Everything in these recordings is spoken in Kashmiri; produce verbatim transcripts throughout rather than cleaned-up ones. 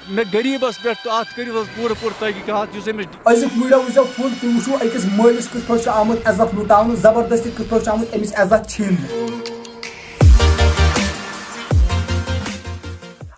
مےٚ غریٖبَس پٮ۪ٹھ تہٕ اَتھ کٔرِو حظ پوٗرٕ پوٗرٕ تحقیقات، یُس أمِس أزیُک ویٖڈیو وٕچھزیو فُل، تُہۍ وٕچھِو أکِس مٲلِس کِتھ پٲٹھۍ چھُ آمُت عزت لُٹاونہٕ، زبردستی کِتھ پٲٹھۍ چھُ آمُت أمِس عزت چھیننہٕ۔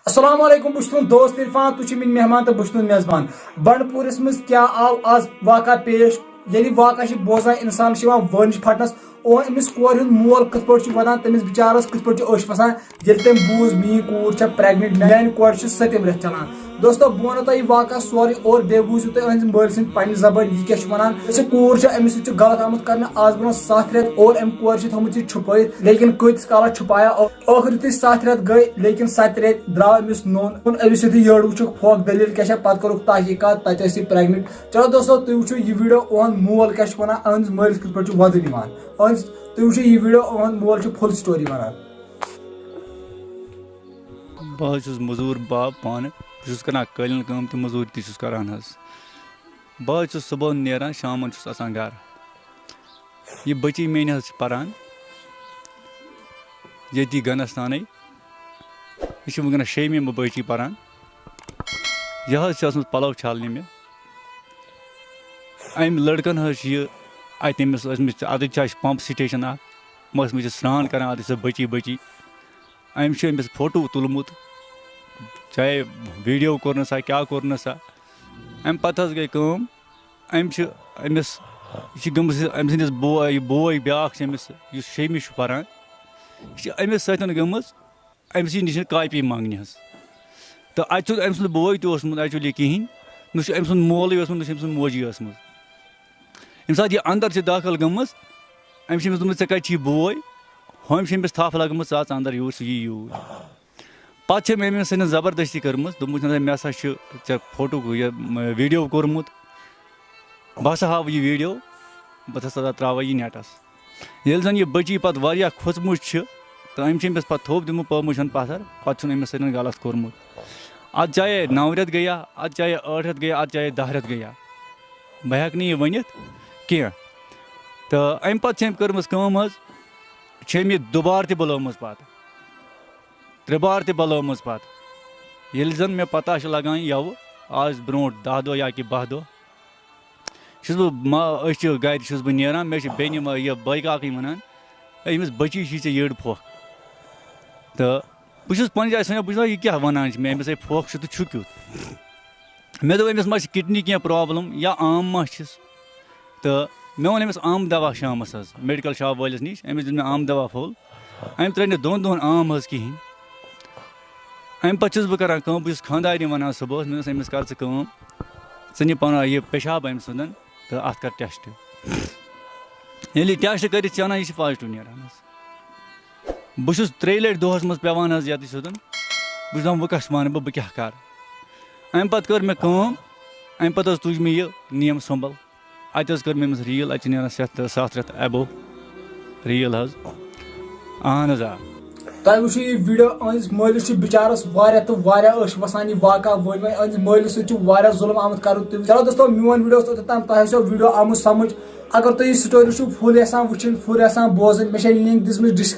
السلام علیکم، بہٕ چھُس تُہُنٛد دوست عرفان، تُہۍ چھِو میٲنۍ مہمان تہٕ بہٕ چھُس تُہُنٛد میزبان۔ بنڈپوٗرِس منٛز کیٛاہ آو آز واقعہ پیش؟ ییٚلہِ واقعہ چھِ بوزان، اِنسان چھُ یِوان وٲنج پھٹنس۔ او، أمِس کورِ ہُنٛد مول کِتھ پٲٹھۍ چھُ وَدان، تٔمِس بِچارَس کِتھ پٲٹھۍ چھِ أچھ وَسان، ییٚلہِ تٔمۍ بوٗز میٛٲنۍ کوٗر چھےٚ پریگننٹ، میٛانہِ کورِ چھِ سٔتِم رٮ۪تھ چَلان۔ دوستو، بہٕ وَنو تۄہہِ یہِ واقعہ سورُے اور بیٚیہِ بوٗزِو تُہۍ أہٕنٛزِ مٲلۍ سٕنٛدِ پنٛنہِ زبٲنۍ یہِ کیٛاہ چھُ وَنان۔ أسۍ چھِ کوٗر چھِ أمِس سۭتۍ چھُ غلط آمُت کرنہٕ آز برونٛہہ ستھ رٮ۪تھ اور أمۍ کورِ چھِ تھٲومٕژ یہِ چھُپٲیِتھ، لیکن کۭتِس کالَس چھُپایا؟ ٲخٕر یُتھُے ستھ رٮ۪تھ گٔے، لیکن ستہِ رٮ۪تہِ درٛاو أمِس نوٚن۔ أمِس یُتھُے یٔڈ وٕچھُکھ پھۄکھ دٔلیٖل کیٛاہ چھےٚ، پَتہٕ کوٚرُکھ تحقیٖقات، تَتہِ ٲس یہِ پریگننٹ۔ چلو دوستو، تُہۍ وٕچھِو یہِ ویٖڈیو، أہُنٛد مول کیٛاہ چھُ وَنان، أہٕنٛدِس مٲلِس کِتھ پٲٹھۍ چھُ وَدُن یِوان۔ أہٕنٛدِس، تُہۍ وٕچھِو یہِ ویٖڈیو، أہُنٛد مول چھُ فُل سٹوری وَنان۔ بہٕ حظ چھُس مٔزوٗر باب پانہٕ، بہٕ چھُس کَران قٲلیٖن کٲم تہِ مٔزوٗرۍ تہِ چھُس کَران حظ۔ بہٕ حظ چھُس صُبحن نیران، شامَن چھُس اَژان گَرٕ۔ یہِ بٔچی میٛٲنۍ حظ چھِ پَران، ییٚتی گَنَس تانَے۔ یہِ چھِ وٕنکیٚنَس شیٚیمہِ مےٚ بٔچی پَران۔ یہِ حظ چھِ ٲسمٕژ پَلَو چھَلنہِ مےٚ۔ أمۍ لٔڑکَن حظ چھِ یہِ اَتہِ أمِس ٲسمٕژ، اَتٮ۪تھ چھِ اَسہِ پَمپ سٹیشَن اَکھ، یِم ٲسمٕتۍ چھِ سرٛان کَران اَتٮ۪تھ سۄ بٔچی بٔچی۔ أمۍ چھُ أمِس فوٹو تُلمُت، چاہے ویٖڈیو کوٚرنَس ہا، کیٛاہ کوٚرنَس ہا۔ اَمہِ پَتہٕ حظ گٔے کٲم، أمۍ چھِ أمِس، یہِ چھِ گٔمٕژ أمۍ سٕنٛدِس بوے، یہِ بوے بیٛاکھ چھِ أمِس، یُس شیٚیمہِ چھُ پَران، یہِ چھِ أمِس سۭتۍ گٔمٕژ أمۍ سٕے نِش کاپی منٛگنہِ حظ۔ تہٕ اَتہِ چھُ أمۍ سُنٛد بوے تہِ اوسمُت actually کِہیٖنۍ، نہ چھُ أمۍ سُنٛد مولٕے اوسمُت، نہ چھِ أمۍ سٕنٛز موجی ٲسمٕژ۔ ییٚمہِ ساتہٕ یہِ اَندَر چھِ دٲخٕل گٔمٕژ، أمۍ چھِ أمِس دوٚپمُت، "ژےٚ کَتہِ چھی بوے؟" ہُمۍ چھِ أمِس تھَپھ لَگٲمٕژ، "ژٕ اَژ اَندَر یوٗرۍ، سُہ یی یوٗرۍ۔" پَتہٕ چھِ أمۍ أمِس سۭتۍ زبردستی کٔرمٕژ، دوٚپمُت چھِ، "مےٚ ہسا چھُ ژےٚ فوٹو، یہِ، م-، ویٖڈیو کوٚرمُت، بہٕ ہسا ہاوٕ یہِ ویٖڈیو، بہٕ ہسا ترٛاوَے یہِ نیٹَس۔" ییٚلہِ زَن یہِ بٔچی پَتہٕ واریاہ کھوژمٕژ چھِ، تہٕ أمۍ چھِ أمِس پَتہٕ تھوٚپ دیُتمُت، پٲومٕژ چھَنہٕ پَتھَر، پَتہٕ چھُنہٕ أمِس سۭتۍ غلط کوٚرمُت۔ اَتھ جایے نَو رٮ۪تھ گٔیا، اَتھ جایے ٲٹھ رٮ۪تھ گٔیا، اَتھ جایے دَہ رٮ۪تھ گٔیا، بہٕ ہٮ۪کہٕ نہٕ یہِ ؤنِتھ کینٛہہ۔ تہٕ اَمہِ پَتہٕ چھِ أمۍ کٔرمٕژ کٲم حظ، چھِ أمۍ یہِ دُبارٕ تہِ بُلٲومٕژ پَتہٕ، ترٛےٚ بار تہِ بلٲومٕژ پتہٕ۔ ییٚلہِ زن مےٚ پتہ چھِ لگان یَوٕ آز برونٛٹھ دَہ دۄہ یا کہِ باہ دۄہ، چھُس بہٕ ما-، أسۍ چھِ گرِ، چھُس بہٕ نیران، مےٚ چھِ بیٚنہِ ما-، یہِ بٲے کاکٕنۍ وَنان، "ہے، ییٚمِس بٔچی چھِ ژےٚ یٔڑ پھۄکھ۔" تہٕ بہٕ چھُس پنٛنہِ جایہِ سونٛچان، بہٕ چھُس دَپان، "یہِ کیٛاہ وَنان چھِ مےٚ، أمِس ہے پھۄکھ چھُ تہٕ چھُ کیُتھ؟" مےٚ دوٚپ، "أمِس ما چھِ کِڈنی کینٛہہ پرٛابلِم یا عام ما چھِس؟" تہٕ مےٚ اوٚن أمِس آمہٕ دوا شامَس حظ میڈیکل شاپ وٲلِس نِش، أمِس دیُت مےٚ آمہٕ دوا پھوٚل۔ أمۍ ترٛٲے نہٕ دۄن دۄہَن آم حظ کِہیٖنۍ۔ اَمہِ پَتہٕ چھُس بہٕ کران کٲم، بہٕ چھُس خانٛدارنہِ وَنان صُبحَس، مےٚ دوٚپمَس، "أمِس کر ژٕ کٲم، ژٕ نہِ پَنُن یہِ پِشاب أمۍ سُنٛدَن تہٕ اَتھ کر ٹٮ۪سٹ۔" ییٚلہِ یہِ ٹٮ۪سٹ کٔرِتھ چھِ اَنان، یہِ چھِ پازِٹِو نیران حظ۔ بہٕ چھُس ترٛیٚیہِ لَٹہِ دۄہَس منٛز پٮ۪وان حظ یَتھ سیوٚدُن۔ بہٕ چھُس دَپان، "وۄنۍ کَس وَنہٕ بہٕ، بہٕ کیٛاہ کَرٕ؟" اَمہِ پَتہٕ کٔر مےٚ کٲم، اَمہِ پَتہٕ حظ تُج مےٚ یہِ نیم سُمبل۔ اَتہِ حظ کٔر مےٚ أمِس ریٖل، اَتہِ چھِ نیران سَتھ، سَتھ رٮ۪تھ ایبو ریٖل حظ۔ اَہَن حظ آ۔ تۄہہِ وٕچھِو یہِ ویٖڈیو، أہٕنٛدِس مٲلِس چھِ بِچارَس واریاہ تہٕ واریاہ أچھ وَسان، یہِ واقعہ وٕچھِتھ۔ أہٕنٛدِس مٲلِس سۭتۍ چھُ واریاہ ظُلُم آمُت کَرُن۔ تہٕ چلو دوستو، میون ویٖڈیو اوس اوٚتَتھ تام، تۄہہِ آسیو ویٖڈیو آمُت سَمٕجھ۔ اگر تُہۍ یہِ سٹوری چھِو فُل یَژھان وٕچھِنۍ، فُل یَژھان بوزٕنۍ، مےٚ چھےٚ لِنک دِژمٕژ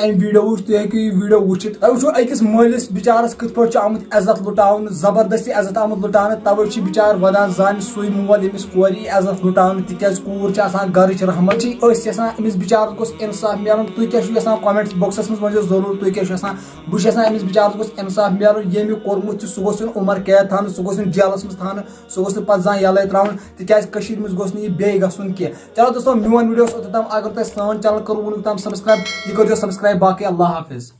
اَمہِ ویٖڈیووٕچ، تُہۍ ہیٚکِو یہِ ویٖڈیو وٕچھِتھ۔ تۄہہِ وٕچھِو أکِس مٲلِس بِچارَس کِتھ پٲٹھۍ چھُ آمُت عزت لُٹاونہٕ، زبردستی عزت آمُت لُٹاونہٕ، تَوَے چھُ بِچار وَدان زانہِ سُے مول ییٚمِس کورِ یی عزت لُٹاونہٕ، تِکیٛازِ کوٗر چھِ آسان گَرٕچ رحمت۔ چھِ أسۍ یَژھان أمِس بِچارَس گوٚژھ اِنصاف میلُن۔ تُہۍ کیٛاہ چھِو یَژھان؟ کمنٹس باکسَس منٛز ؤنۍزیو ضروٗر، تُہۍ کیٛاہ چھِو یَژھان؟ بہٕ چھُس یَژھان أمِس بِچارَس گوٚژھ اِنصاف میلُن، ییٚمۍ یہِ کوٚرمُت چھُ، سُہ گوٚژھ یُن عمر قید تھاونہٕ، سُہ گوٚژھ یُن جیلَس منٛز تھاونہٕ، سُہ گوٚژھ نہٕ پَتہٕ زانٛہہ یَلَے ترٛاوُن، تِکیٛازِ کٔشیٖرِ منٛز گوٚژھ نہٕ یہِ بیٚیہِ گژھُن کینٛہہ۔ چلو دوستو، میون ویٖڈیو اوس اوٚتَتھ تام۔ اگر تۄہہِ سٲنۍ چینل کٔرٕو وٕنیُک تام سبسکرایب، یہِ کٔرۍزیو سبسکرایب۔ باقٕے اللہ حافظ۔